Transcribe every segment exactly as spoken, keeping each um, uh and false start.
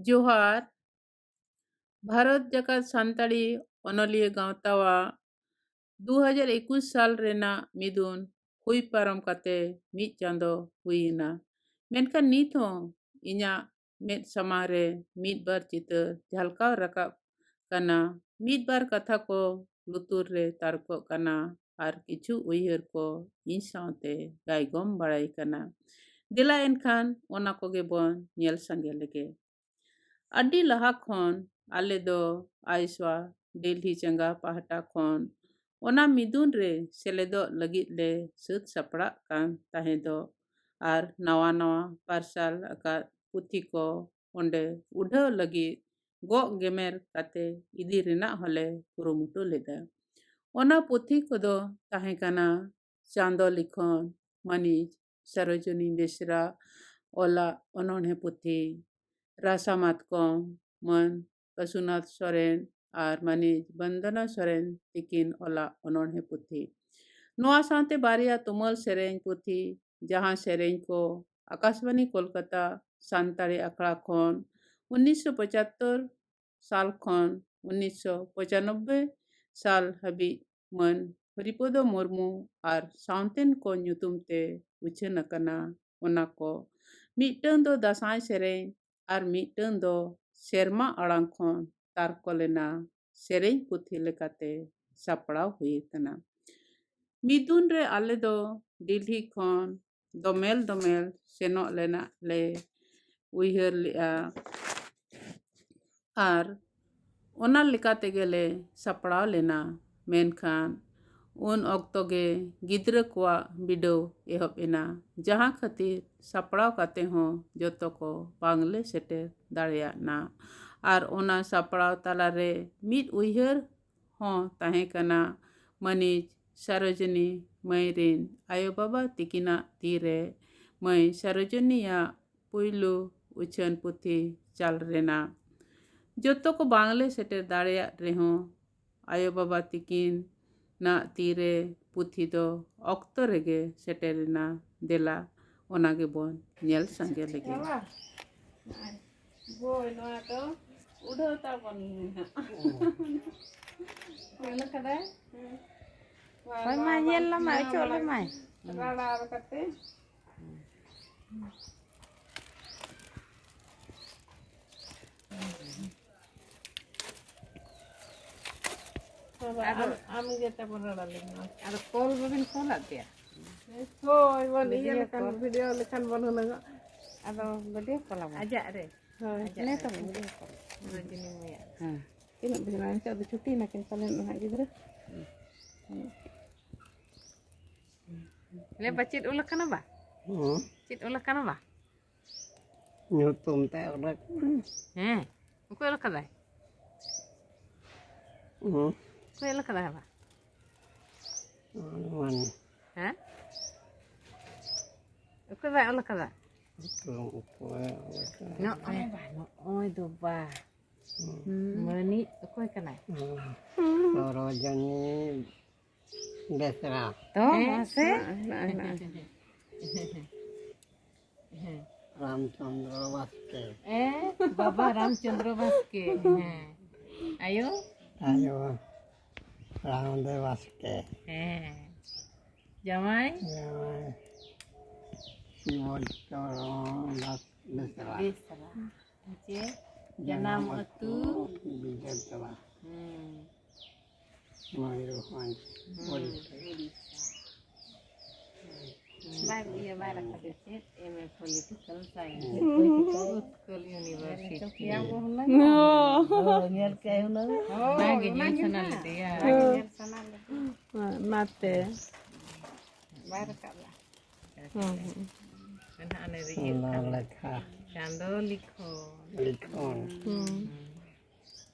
ᱡᱚᱦᱟᱨ᱾ ᱵᱷᱟᱨᱚᱛ ᱡᱟᱠᱟᱛ ᱥᱟᱱᱛᱟᱲᱤ ᱚᱱᱚᱞᱤᱭᱟᱹ ᱜᱟᱶᱛᱟᱣᱟᱜ ᱫᱩ ᱦᱟᱡᱟᱨ ᱮᱠᱩᱥ ᱥᱟᱞ ᱨᱮᱱᱟᱜ ᱢᱤᱫᱩᱱ ᱦᱩᱭ ᱯᱟᱨᱚᱢ ᱠᱟᱛᱮ ᱢᱤᱫ ᱪᱟᱸᱫᱚ ᱦᱩᱭᱮᱱᱟ, ᱢᱮᱱᱠᱷᱟᱱ ᱱᱤᱛ ᱦᱚᱸ ᱤᱧᱟᱹᱜ ᱢᱮᱫ ᱥᱟᱢᱟᱝ ᱨᱮ ᱢᱤᱫ ᱵᱟᱨ ᱪᱤᱛᱟᱹᱨ ᱡᱷᱟᱞᱠᱟᱣ ᱨᱟᱠᱟᱵ ᱠᱟᱱᱟ᱾ ᱢᱤᱫ ᱵᱟᱨ ᱠᱟᱛᱷᱟ ᱠᱚ ᱞᱩᱛᱩᱨ ᱨᱮ ᱛᱟᱨᱠᱚᱜ ᱠᱟᱱᱟ ᱟᱨ ᱠᱤᱪᱷᱩ ᱩᱭᱦᱟᱹᱨ ᱠᱚ ᱤᱧ ᱥᱟᱶᱛᱮ ᱜᱟᱭᱜᱚᱢ ᱵᱟᱲᱟᱭ ᱠᱟᱱᱟ᱾ ᱫᱮᱞᱟ ᱮᱱᱠᱷᱟᱱ ᱚᱱᱟ ᱠᱚᱜᱮ ᱵᱚᱱ ᱧᱮᱞ ᱥᱟᱸᱜᱮ ᱞᱮᱜᱮ᱾ ᱟᱹᱰᱤ ᱞᱟᱦᱟ ᱠᱷᱚᱱ ᱟᱞᱮ ᱫᱚ ᱟᱭᱥᱣᱟ ᱰᱤᱞᱦᱤ ᱪᱟᱸᱜᱟ ᱯᱟᱦᱴᱟ ᱠᱷᱚᱱ ᱚᱱᱟ ᱢᱤᱫᱩᱱ ᱨᱮ ᱥᱮᱞᱮᱫᱚᱜ ᱞᱟᱹᱜᱤᱫ ᱞᱮ ᱥᱟᱹᱛ ᱥᱟᱯᱲᱟᱜ ᱠᱟᱱ ᱛᱟᱦᱮᱸ ᱫᱚ, ᱟᱨ ᱱᱟᱣᱟ ᱱᱟᱣᱟ ᱯᱟᱨᱥᱟᱞ ᱟᱠᱟᱫ ᱯᱩᱛᱷᱤ ᱠᱚ ᱚᱸᱰᱮ ᱩᱰᱷᱟᱹᱣ ᱞᱟᱹᱜᱤᱫ ᱜᱚᱜ ᱜᱮᱢᱮᱨ ᱠᱟᱛᱮ ᱤᱫᱤ ᱨᱮᱱᱟᱜ ᱦᱚᱸᱞᱮ ᱠᱩᱨᱩᱢᱩᱴᱩ ᱞᱮᱫᱟ᱾ ᱚᱱᱟ ᱯᱩᱛᱷᱤ ᱠᱚᱫᱚ ᱛᱟᱦᱮᱸ ᱠᱟᱱᱟ ᱪᱟᱸᱫᱚ ᱞᱤᱠᱷᱚᱱ, ᱢᱟᱹᱱᱤᱡ ᱥᱟᱨᱚᱡᱚᱱᱤ ᱵᱮᱥᱨᱟ ᱚᱞᱟᱜ ᱚᱱᱚᱬᱦᱮ ᱯᱩᱛᱷᱤ ᱨᱟᱥᱟ ᱢᱟᱛᱠᱚᱢ, ᱢᱟᱹᱱ ᱠᱟᱹᱥᱩᱱᱟᱛᱷ ᱥᱚᱨᱮᱱ ᱟᱨ ᱢᱟᱹᱱᱤᱡ ᱵᱚᱱᱫᱚᱱᱟ ᱥᱚᱨᱮᱱ ᱛᱤᱠᱤᱱ ᱚᱞᱟᱜ ᱚᱱᱚᱬᱦᱮ ᱯᱩᱛᱷᱤ᱾ ᱱᱚᱣᱟ ᱥᱟᱶᱛᱮ ᱵᱟᱨᱭᱟ ᱛᱩᱢᱟᱹᱞ ᱥᱮᱨᱮᱧ ᱯᱩᱛᱷᱤ, ᱡᱟᱦᱟᱸ ᱥᱮᱨᱮᱧ ᱠᱚ ᱟᱠᱟᱥᱵᱟᱱᱤ ᱠᱳᱞᱠᱟᱛᱟ ᱥᱟᱱᱛᱟᱲᱤ ᱟᱠᱷᱲᱟ ᱠᱷᱚᱱ ᱩᱱᱤᱥᱥᱚ ᱯᱚᱸᱪᱟᱛᱛᱳᱨ ᱥᱟᱞ ᱠᱷᱚᱱ ᱩᱱᱤᱥᱥᱚ ᱯᱚᱸᱪᱟᱱᱚᱵᱵᱳᱭ ᱥᱟᱞ ᱦᱟᱹᱵᱤᱡ ᱢᱟᱹᱱ ᱦᱚᱨᱤᱯᱚᱫᱚ ᱢᱩᱨᱢᱩ ᱟᱨ ᱥᱟᱶᱛᱮᱱ ᱠᱚ ᱧᱩᱛᱩᱢ ᱛᱮ ᱩᱪᱷᱟᱹᱱ ᱟᱠᱟᱱᱟ᱾ ᱚᱱᱟ ᱠᱚ ᱢᱤᱫᱴᱟᱹᱝ ᱫᱚ ᱫᱟᱸᱥᱟᱭ ᱥᱮᱨᱮᱧ ᱟᱨ ᱢᱤᱫᱴᱟᱹᱝ ᱫᱚ ᱥᱮᱨᱢᱟ ᱟᱲᱟᱝ ᱠᱷᱚᱱ ᱛᱟᱨᱠᱚ ᱞᱮᱱᱟ ᱥᱮᱨᱮᱧ ᱯᱩᱛᱷᱤ ᱞᱮᱠᱟᱛᱮ ᱥᱟᱯᱲᱟᱣ ᱦᱩᱭ ᱟᱠᱟᱱᱟ᱾ ᱢᱤᱫᱩᱱ ᱨᱮ ᱟᱞᱮ ᱫᱚ ᱰᱤᱞᱦᱤ ᱠᱷᱚᱱ ᱫᱚᱢᱮᱞ ᱫᱚᱢᱮᱞ ᱥᱮᱱᱚᱜ ᱞᱮᱱᱟᱜ ᱞᱮ ᱩᱭᱦᱟᱹᱨ ᱞᱮᱜᱼᱟ ᱟᱨ ᱚᱱᱟ ᱞᱮᱠᱟ ᱛᱮᱜᱮ ᱞᱮ ᱥᱟᱯᱲᱟᱣ ᱞᱮᱱᱟ᱾ ᱢᱮᱱᱠᱷᱟᱱ ᱩᱱ ᱚᱠᱛᱚ ᱜᱮ ᱜᱤᱫᱽᱨᱟᱹ ᱠᱚᱣᱟᱜ ᱵᱤᱰᱟᱹᱣ ᱮᱦᱚᱵ ᱮᱱᱟ, ᱡᱟᱦᱟᱸ ᱠᱷᱟᱹᱛᱤᱨ ᱥᱟᱯᱲᱟᱣ ᱠᱟᱛᱮ ᱦᱚᱸ ᱡᱚᱛᱚ ᱠᱚ ᱵᱟᱝᱞᱮ ᱥᱮᱴᱮᱨ ᱫᱟᱲᱮᱭᱟᱫᱼᱟ᱾ ᱟᱨ ᱚᱱᱟ ᱥᱟᱯᱲᱟᱣ ᱛᱟᱞᱟᱨᱮ ᱢᱤᱫ ᱩᱭᱦᱟᱹᱨ ᱦᱚᱸ ᱛᱟᱦᱮᱸ ᱠᱟᱱᱟ, ᱢᱟᱹᱱᱤᱡ ᱥᱟᱨᱚᱡᱚᱱᱤ ᱢᱟᱹᱭ ᱨᱤᱱ ᱟᱭᱳᱼᱵᱟᱵᱟ ᱛᱤᱠᱤᱱᱟᱜ ᱛᱤᱨᱮ ᱢᱟᱹᱭ ᱥᱟᱨᱚᱡᱚᱱᱤᱭᱟᱜ ᱯᱩᱭᱞᱩ ᱩᱪᱷᱟᱹᱱ ᱯᱩᱛᱷᱤ ᱪᱟᱞ ᱨᱮᱱᱟᱜ᱾ ᱡᱚᱛᱚ ᱠᱚ ᱵᱟᱝᱞᱮ ᱥᱮᱴᱮᱨ ᱫᱟᱲᱮᱭᱟᱫ ᱨᱮᱦᱚᱸ, ᱟᱭᱳᱼᱵᱟᱵᱟ ᱛᱤᱠᱤᱱᱟᱜ ᱛᱤᱨᱮ ᱯᱩᱛᱷᱤ ᱫᱚ ᱚᱠᱛᱚ ᱨᱮᱜᱮ ᱥᱮᱴᱮᱨᱮᱱᱟ᱾ ᱫᱮᱞᱟ, ᱚᱱᱟ ᱜᱮᱵᱚᱱ ᱧᱮᱞ ᱥᱟᱸᱜᱮ ᱞᱮᱜᱮ᱾ ᱦᱳᱭ, ᱱᱚᱣᱟ ᱫᱚ ᱩᱰᱷᱟᱹᱣ ᱛᱟᱵᱚᱱ ᱢᱮ ᱦᱟᱸᱜ᱾ ᱧᱮᱞ ᱠᱟᱫᱟᱭ? ᱦᱮᱸ᱾ ᱦᱳᱭ, ᱢᱟ ᱧᱮᱞ ᱞᱮᱢᱟᱭ, ᱚᱪᱚᱜ ᱞᱮᱢᱟᱭ᱾ ᱨᱟᱲᱟᱲ ᱠᱟᱛᱮ᱾ ᱟᱫᱚ ᱟᱢ, ᱟᱢ ᱜᱮ ᱛᱟᱵᱚᱱ ᱨᱚᱲ ᱟᱞᱮ ᱢᱮ᱾ ᱟᱫᱚ ᱠᱚᱞ ᱵᱟᱵᱤᱱ ᱠᱚᱞ ᱟᱫ ᱯᱮᱭᱟ? ᱦᱳᱭ, ᱵᱚᱱ ᱤᱭᱟᱹ ᱵᱷᱤᱰᱤᱭᱳ ᱞᱮᱠᱷᱟᱱ, ᱠᱚᱞ᱾ ᱵᱷᱤᱰᱤᱭᱳ ᱞᱮᱠᱷᱟᱱ ᱵᱚᱱ ᱦᱩᱱᱟᱹᱝ᱾ ᱟᱫᱚ ᱵᱷᱤᱰᱤᱭᱳ ᱠᱚᱞ ᱟᱵᱚᱱ᱾ ᱟᱡᱟᱜ ᱨᱮ? ᱦᱳᱭ᱾ ᱟᱡᱟᱜ ᱱᱮ ᱨᱮ᱾ ᱛᱟᱵᱚᱱ ᱵᱷᱤᱰᱤᱭᱳ ᱠᱚᱞ᱾ ᱨᱚᱡᱤᱱᱤ ᱢᱟᱹᱭᱟᱜ᱾ ᱦᱮᱸ᱾ ᱛᱤᱱᱟᱹᱜ ᱵᱤᱱ ᱱᱤᱛᱚᱜ ᱫᱚ ᱪᱷᱩᱴᱤ ᱱᱟᱠᱤᱱ ᱯᱟᱞᱮᱱ ᱱᱟᱦᱟᱜ ᱜᱤᱫᱽᱨᱟᱹ᱾ ᱞᱮ ᱵᱟ, ᱪᱮᱫ ᱚᱞ ᱟᱠᱟᱱᱟ ᱵᱟ? ᱦᱮᱸ᱾ ᱪᱮᱫ ᱚᱞ ᱟᱠᱟᱱᱟ ᱵᱟ? ᱧᱩᱛᱩᱢ ᱛᱮ ᱚᱞ ᱟᱠᱟᱱᱟ᱾ ᱦᱮᱸ᱾ ᱚᱠᱚᱭ ᱚᱞ ᱠᱟᱫᱟᱭ? ᱦᱮᱸ᱾ ᱚᱠᱚᱭ ᱚᱞ ᱠᱟᱫᱟᱭ ᱵᱟ? ᱢᱟᱱᱮ᱾ ᱦᱮᱸ? ᱚᱠᱚᱭ ᱵᱟᱭ ᱚᱞ ᱠᱟᱫᱟ? ᱚᱠᱚᱭ ᱚᱞ ᱠᱟᱫᱟ? ᱱᱚᱜᱼᱚᱭ ᱵᱟ, ᱱᱚᱜᱼᱚᱭ ᱫᱚ ᱵᱟ᱾ ᱦᱮᱸ᱾ ᱢᱟᱹᱱᱤᱡ ᱚᱠᱚᱭ ᱠᱟᱱᱟᱭ? ᱦᱮᱸ᱾ ᱥᱚᱨᱳᱡᱤᱱᱤ ᱵᱮᱥᱨᱟ᱾ ᱛᱚ, ᱦᱮᱸ? ᱢᱟᱥᱮ᱾ ᱦᱮᱸ, ᱦᱮᱸ, ᱦᱮᱸ᱾ ᱦᱮᱸ᱾ ᱨᱟᱢᱪᱚᱸᱫᱽᱨᱚ ᱵᱟᱥᱠᱮ᱾ ᱦᱮᱸ, ᱵᱟᱵᱟ ᱨᱟᱢᱪᱚᱸᱫᱽᱨᱚ ᱵᱟᱥᱠᱮ᱾ ᱦᱮᱸ᱾ ᱟᱭᱳ? ᱟᱭᱳ ᱨᱟᱢᱫᱮ ᱵᱟᱥᱠᱮ᱾ ᱦᱮᱸ᱾ ᱡᱟᱶᱟᱭ? ᱡᱟᱶᱟᱭ ᱥᱤᱵᱚ ᱪᱚᱨᱚᱱ ᱫᱟᱥ ᱵᱮᱥᱨᱟ᱾ ᱵᱮᱥᱨᱟ᱾ ᱡᱮ ᱡᱟᱱᱟᱢ ᱡᱟᱱᱟᱢ ᱟᱹᱛᱩ? ᱟᱹᱛᱩ ᱵᱤᱡᱚᱭᱛᱚᱞᱟ᱾ ᱦᱩᱸ᱾ ᱢᱚᱭᱩᱨᱵᱷᱚᱸᱡᱽ, ᱦᱩᱸ, ᱳᱰᱤᱥᱟ᱾ ᱳᱰᱤᱥᱟ᱾ ᱦᱩᱸ᱾ ᱵᱟᱭ, ᱤᱭᱟᱹ, ᱵᱟᱭ ᱨᱟᱠᱟᱵ ᱮᱫ ᱪᱮᱫ? M A Political Science᱾ ᱦᱩᱸ᱾ ᱩᱛᱠᱚᱞ University᱾ ᱧᱮᱞ ᱠᱮᱫ ᱦᱩᱱᱟᱹᱝ᱾ ᱦᱳᱭ, ᱧᱮᱞ ᱠᱮᱫ ᱦᱩᱱᱟᱹᱝ᱾ ᱦᱳᱭ, ᱚᱱᱟᱜᱮ ᱧᱮᱞ ᱚᱱᱟᱜᱮ ᱥᱟᱱᱟ ᱦᱟᱸᱜ᱾ ᱞᱮᱫᱮᱭᱟ᱾ ᱚᱱᱟᱜᱮ ᱧᱮᱞ ᱥᱟᱱᱟ ᱞᱮᱫᱮᱭᱟ᱾ ᱚᱱᱟᱛᱮ᱾ ᱵᱟᱭ ᱨᱟᱠᱟᱵ ᱞᱮᱫᱼᱟ᱾ ᱦᱩᱸ, ᱦᱩᱸ᱾ ᱢᱮᱱᱟᱜᱼᱟ, ᱚᱱᱮ ᱨᱮ ᱤᱭᱟᱹᱜ ᱠᱟᱱᱟ᱾ ᱞᱮᱠᱷᱟ᱾ ᱪᱟᱸᱫᱚ ᱞᱤᱠᱷᱚᱱ᱾ ᱞᱤᱠᱷᱚᱱ᱾ ᱦᱩᱸ᱾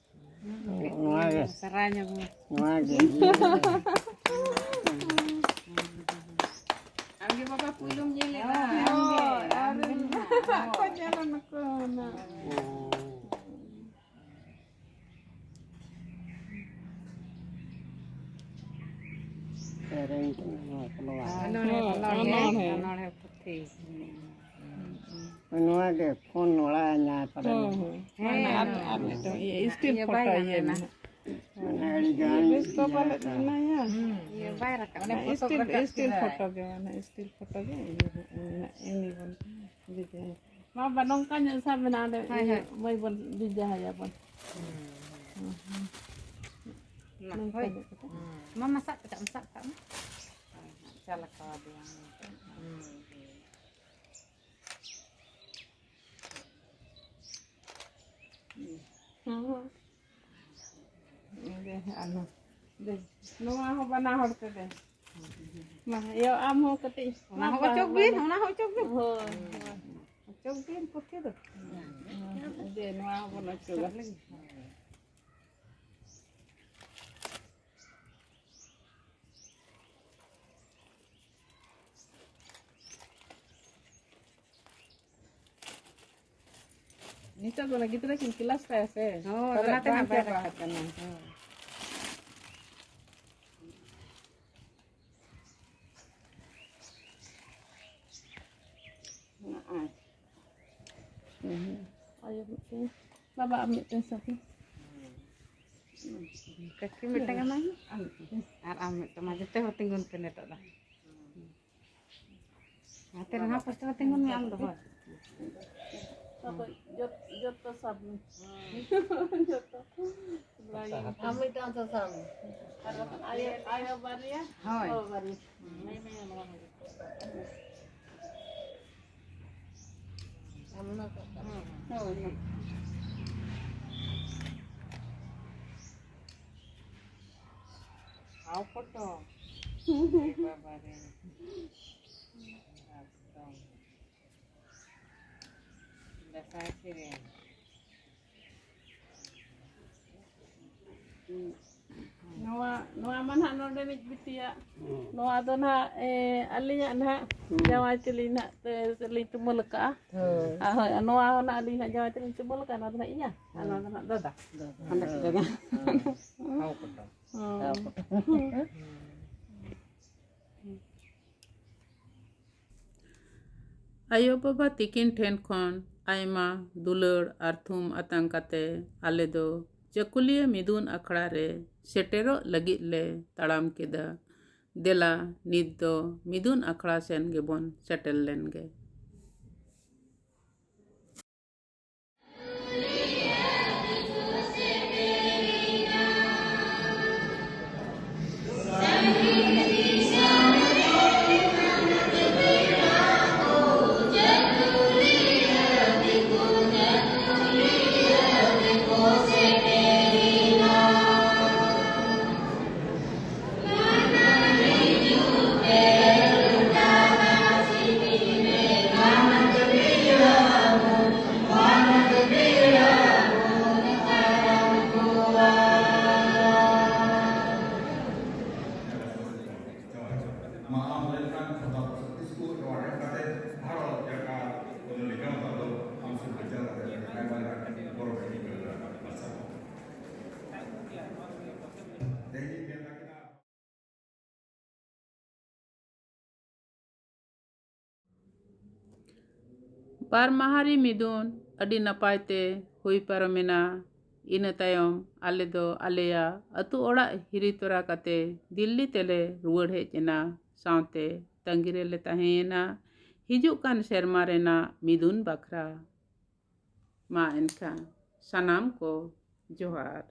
ᱱᱚᱣᱟ ᱜᱮ᱾ ᱥᱟᱨᱟ ᱧᱚᱜ ᱢᱮ᱾ ᱱᱚᱣᱟ ᱜᱮ᱾ ᱟᱢᱜᱮ ᱵᱟᱵᱟ ᱯᱩᱭᱞᱩᱢ ᱧᱮᱞᱮᱫᱼᱟ᱾ ᱦᱳᱭ, ᱟᱨ ᱠᱚ ᱧᱮᱞᱟ ᱱᱩᱠᱩ ᱦᱚᱸ ᱱᱟᱜ᱾ ᱦᱩᱸ᱾ ᱥᱮᱨᱮᱧ ᱠᱟᱱᱟ ᱱᱚᱣᱟ ᱠᱚ ᱱᱚᱣᱟ᱾ ᱚᱱᱚᱬᱦᱮ, ᱦᱳᱭ, ᱚᱱᱚᱬᱦᱮ᱾ ᱚᱱᱚᱬᱦᱮ᱾ ᱚᱱᱚᱬᱦᱮ ᱯᱩᱛᱷᱤ᱾ ᱦᱩᱸ᱾ ᱱᱚᱣᱟ ᱜᱮ ᱯᱷᱳᱱ ᱱᱚᱲᱟ ᱧᱟ ᱯᱟᱨᱮ᱾ ᱦᱳᱭ, ᱦᱳᱭ᱾ ᱦᱮᱸ, ᱢᱟᱱᱮ ᱟᱨ, ᱦᱮᱸ, ᱟᱨ ᱦᱮᱸ᱾ ᱢᱤᱫᱴᱟᱝ ᱤᱭᱟᱹ, ᱥᱴᱤᱞ ᱤᱭᱟᱹ ᱯᱷᱳᱴᱳ ᱵᱟᱭ ᱤᱭᱟᱹ ᱜᱟᱱ ᱞᱮᱱᱟ᱾ ᱢᱮᱱᱟᱜᱼᱟ᱾ ᱢᱟᱱᱮ ᱟᱹᱰᱤ ᱜᱟᱱ ᱵᱮᱥ ᱠᱚ ᱤᱭᱟᱹ ᱯᱟᱞᱮᱫ ᱟᱠᱟᱱᱟ᱾ ᱢᱮᱱᱟᱭᱟ᱾ ᱦᱩᱸ᱾ ᱤᱭᱟᱹ ᱵᱟᱭ ᱨᱟᱠᱟᱵ ᱢᱟᱱᱮ ᱠᱟᱱᱟ᱾ ᱥᱴᱤᱞ, ᱯᱷᱳᱴᱳᱜᱨᱟᱯ ᱥᱴᱤᱞ ᱠᱮᱫᱟᱭ᱾ ᱯᱷᱳᱴᱳ ᱜᱮ, ᱢᱟᱱᱮ ᱥᱴᱤᱞ ᱯᱷᱳᱴᱳ ᱜᱮ ᱤᱭᱟᱹ ᱦᱟᱸᱜ ᱢᱮᱱᱟᱜᱼᱟ, ᱮᱢᱱᱤ ᱵᱚᱱ ᱵᱷᱮᱡᱟᱭᱟ᱾ ᱢᱟ ᱵᱟ, ᱱᱚᱝᱠᱟ ᱧᱚᱜ ᱥᱟᱵ ᱢᱮᱱᱟᱜᱼᱟ, ᱚᱸᱰᱮ ᱦᱳᱭ, ᱤᱭᱟᱹ ᱦᱳᱭ᱾ ᱢᱟᱹᱭ ᱵᱚᱱ ᱵᱷᱮᱡᱟᱭᱟ ᱵᱚᱱ᱾ ᱦᱩᱸ, ᱦᱩᱸ᱾ ᱦᱩᱸ, ᱦᱩᱸ᱾ ᱱᱟ, ᱱᱚᱝᱠᱟ ᱦᱳᱭ᱾ ᱧᱚᱜ ᱠᱟᱛᱮ᱾ ᱦᱩᱸ᱾ ᱢᱟᱢᱟ ᱥᱟᱵ ᱠᱟᱜ ᱢᱮ, ᱥᱟᱵ ᱠᱟᱜ ᱢᱮ᱾ ᱦᱳᱭ, ᱦᱳᱭ᱾ ᱪᱟᱞ ᱟᱠᱚ ᱟᱫᱮᱭᱟ᱾ ᱦᱩᱸ, ᱦᱩᱸ᱾ ᱦᱩᱸ᱾ ᱫᱮ, ᱟᱨᱦᱚᱸ᱾ ᱫᱮ, ᱱᱚᱣᱟ ᱦᱚᱸ ᱵᱟᱱᱟ ᱦᱚᱲ ᱛᱮ ᱫᱮ᱾ ᱢᱟ, ᱭᱳ, ᱟᱢ ᱦᱚᱸ ᱠᱟᱹᱴᱤᱡ᱾ ᱚᱱᱟ ᱦᱚᱸ ᱚᱪᱚᱜ ᱵᱤᱱ, ᱚᱱᱟ ᱦᱚᱸ ᱚᱪᱚᱜ ᱵᱤᱱ᱾ ᱦᱳᱭ, ᱦᱳᱭ᱾ ᱚᱪᱚᱜ ᱵᱤᱱ ᱯᱩᱛᱷᱤ ᱫᱚ᱾ ᱦᱮᱸ, ᱫᱮ, ᱱᱚᱣᱟ ᱦᱚᱸᱵᱚᱱ ᱚᱪᱚᱜᱟ᱾ ᱱᱤᱛᱚᱜ ᱫᱚ ᱚᱱᱟ ᱜᱤᱫᱽᱨᱟᱹ ᱠᱤᱱ ᱠᱞᱟᱥ ᱠᱟᱭᱟ ᱥᱮ? ᱦᱳᱭ, ᱛᱟᱦᱞᱮ ᱚᱱᱟᱛᱮ ᱵᱟᱝ ᱦᱟᱸᱜ ᱵᱟᱭ ᱪᱟᱵᱟ ᱨᱟᱠᱟᱵ ᱟᱠᱟᱱᱟ᱾ ᱦᱳᱭ᱾ ᱱᱚᱜᱼᱚᱭ᱾ ᱦᱩᱸ᱾ ᱟᱭᱳ ᱢᱤᱫᱴᱮᱱ, ᱵᱟᱵᱟ ᱟᱢ ᱢᱤᱫᱴᱮᱱ ᱥᱟᱵ ᱢᱮ᱾ ᱠᱟᱹᱠᱤ ᱢᱤᱫᱴᱟᱝ ᱮᱢᱟᱭ ᱢᱮ᱾ ᱟᱨ ᱟᱢ ᱢᱤᱫᱴᱟᱝ ᱢᱟ, ᱡᱚᱛᱚ ᱦᱚᱲ ᱛᱤᱸᱜᱩᱱ ᱯᱮ ᱱᱤᱛᱚᱜ ᱫᱚ᱾ ᱦᱟᱱᱛᱮ ᱨᱮ ᱱᱟᱦᱟᱜ ᱯᱳᱥᱴᱟᱨ ᱨᱮ ᱛᱤᱸᱜᱩᱱ ᱢᱮ ᱟᱢ ᱫᱚ, ᱦᱳᱭ᱾ ᱛᱟᱯᱚᱨ ᱡᱚᱛ-, ᱡᱚᱛᱚ ᱥᱟᱵ ᱢᱮ᱾ ᱡᱚᱛᱚ᱾ ᱟᱢ ᱢᱤᱫᱴᱟᱝ ᱫᱚ ᱥᱟᱵ ᱢᱮ᱾ ᱟᱨ ᱵᱟᱠᱷᱟᱱ ᱟᱭᱳ, ᱟᱭᱳ ᱵᱟᱨᱭᱟ, ᱦᱳᱭ᱾ ᱵᱟᱵᱟ ᱵᱟᱨᱭᱟ᱾ ᱟᱢ ᱚᱱᱟ ᱠᱚ ᱥᱟᱵ ᱢᱮ᱾ ᱦᱳᱭ, ᱦᱳᱭ᱾ ᱟᱣ ᱯᱚᱴᱚᱢ᱾ ᱮ ᱵᱟᱵᱟ ᱨᱮ᱾ ᱮᱠᱫᱚᱢ᱾ ᱫᱟᱸᱥᱟᱭ ᱥᱮᱨᱮᱧ᱾ ᱱᱚᱣᱟ, ᱱᱚᱣᱟ ᱢᱟ ᱱᱟᱦᱟᱜ ᱱᱚᱰᱮᱱᱤᱡ ᱵᱤᱴᱤᱭᱟᱜ᱾ ᱱᱚᱣᱟ ᱫᱚ ᱱᱟᱦᱟᱜ, ᱮ, ᱟᱹᱞᱤᱧᱟᱜ ᱱᱟᱦᱟᱜ ᱡᱟᱶᱟᱭ ᱛᱮᱞᱤᱧ ᱱᱟᱦᱟᱜ, ᱮ, ᱞᱤᱧ ᱛᱩᱢᱟᱹᱞ ᱟᱠᱟᱜᱼᱟ᱾ ᱦᱳᱭ᱾ ᱟᱨ ᱦᱳᱭ, ᱱᱚᱣᱟ ᱦᱚᱸ ᱱᱟᱦᱟᱜ ᱟᱹᱞᱤᱧ ᱱᱟᱦᱟᱜ ᱡᱟᱶᱟᱭ ᱛᱮᱞᱤᱧ ᱛᱩᱢᱟᱹᱞ ᱟᱠᱟᱜᱼᱟ᱾ ᱱᱚᱣᱟ ᱫᱚ ᱱᱟᱦᱟᱜ ᱤᱧᱟᱹᱜ᱾ ᱟᱨ ᱱᱚᱣᱟ ᱫᱚ ᱱᱟᱦᱟᱜ ᱫᱟᱫᱟ᱾ ᱫᱟᱫᱟ᱾ ᱦᱟᱸᱰᱮ ᱦᱳᱭ᱾ ᱫᱟᱫᱟ᱾ ᱦᱳᱭ᱾ ᱦᱳᱭ᱾ ᱦᱳᱭ᱾ ᱟᱭᱳ ᱵᱟᱵᱟ ᱛᱤᱠᱤᱱ ᱴᱷᱮᱱ ᱠᱷᱚᱱ ᱟᱭᱢᱟ ᱫᱩᱞᱟᱹᱲ ᱟᱨ ᱛᱷᱩᱢ ᱟᱛᱟᱝ ᱠᱟᱛᱮ ᱟᱞᱮ ᱫᱚ ᱪᱟᱹᱠᱩᱞᱤᱭᱟᱹ ᱢᱤᱫᱩᱱ ᱟᱠᱷᱲᱟ ᱨᱮ ᱥᱮᱴᱮᱨᱚᱜ ᱞᱟᱹᱜᱤᱫ ᱞᱮ ᱛᱟᱲᱟᱢ ᱠᱮᱫᱟ᱾ ᱫᱮᱞᱟ, ᱱᱤᱛ ᱫᱚ ᱢᱤᱫᱩᱱ ᱟᱠᱷᱲᱟ ᱥᱮᱱ ᱜᱮᱵᱚᱱ ᱥᱮᱴᱮᱨ ᱞᱮᱱ ᱜᱮ᱾ ᱢᱟ ᱟᱢ ᱞᱮᱱᱠᱷᱟᱱ ᱥᱚᱨᱫᱟᱨ ᱯᱨᱚᱥᱟᱫᱽ ᱠᱤᱥᱠᱩ ᱮᱣᱟᱨᱰ ᱮᱢ ᱠᱟᱛᱮ ᱵᱷᱟᱨᱚᱛ ᱡᱟᱠᱟᱛ ᱠᱚᱫᱚ ᱞᱮᱠᱟ ᱢᱟᱛᱟᱣ ᱫᱚ ᱟᱢ ᱥᱩᱨ ᱵᱟᱧᱪᱟᱣ ᱠᱟᱛᱮ ᱟᱹᱰᱤ ᱟᱭᱢᱟ ᱞᱮᱠᱟᱱ ᱜᱚᱨᱚᱵᱽ ᱨᱮ ᱦᱤᱡᱩᱜ ᱠᱟᱱᱟ᱾ ᱟᱪᱪᱷᱟ᱾ ᱛᱮᱦᱮᱧ ᱤᱧ ᱢᱮᱱ ᱞᱟᱹᱜᱤᱫ ᱵᱟᱨ ᱢᱟᱦᱟᱨᱤ ᱢᱤᱫᱩᱱ ᱟᱹᱰᱤ ᱱᱟᱯᱟᱭ ᱛᱮ ᱦᱩᱭ ᱯᱟᱨᱚᱢᱮᱱᱟ᱾ ᱤᱱᱟᱹ ᱛᱟᱭᱚᱢ ᱟᱞᱮ ᱫᱚ ᱟᱞᱮᱭᱟᱜ ᱟᱹᱛᱩ ᱚᱲᱟᱜ ᱦᱤᱨᱤ ᱛᱚᱨᱟ ᱠᱟᱛᱮ ᱫᱤᱞᱞᱤ ᱛᱮᱞᱮ ᱨᱩᱣᱟᱹᱲ ᱦᱮᱡ ᱮᱱᱟ᱾ ᱥᱟᱶᱛᱮ ᱛᱟᱺᱜᱤ ᱨᱮᱞᱮ ᱛᱟᱦᱮᱸᱭᱮᱱᱟ ᱦᱤᱡᱩᱜ ᱠᱟᱱ ᱥᱮᱨᱢᱟ ᱨᱮᱱᱟᱜ ᱢᱤᱫᱩᱱ ᱵᱟᱠᱷᱨᱟ᱾ ᱢᱟ ᱮᱱᱠᱷᱟᱱ ᱥᱟᱱᱟᱢ ᱠᱚ ᱡᱚᱦᱟᱨ᱾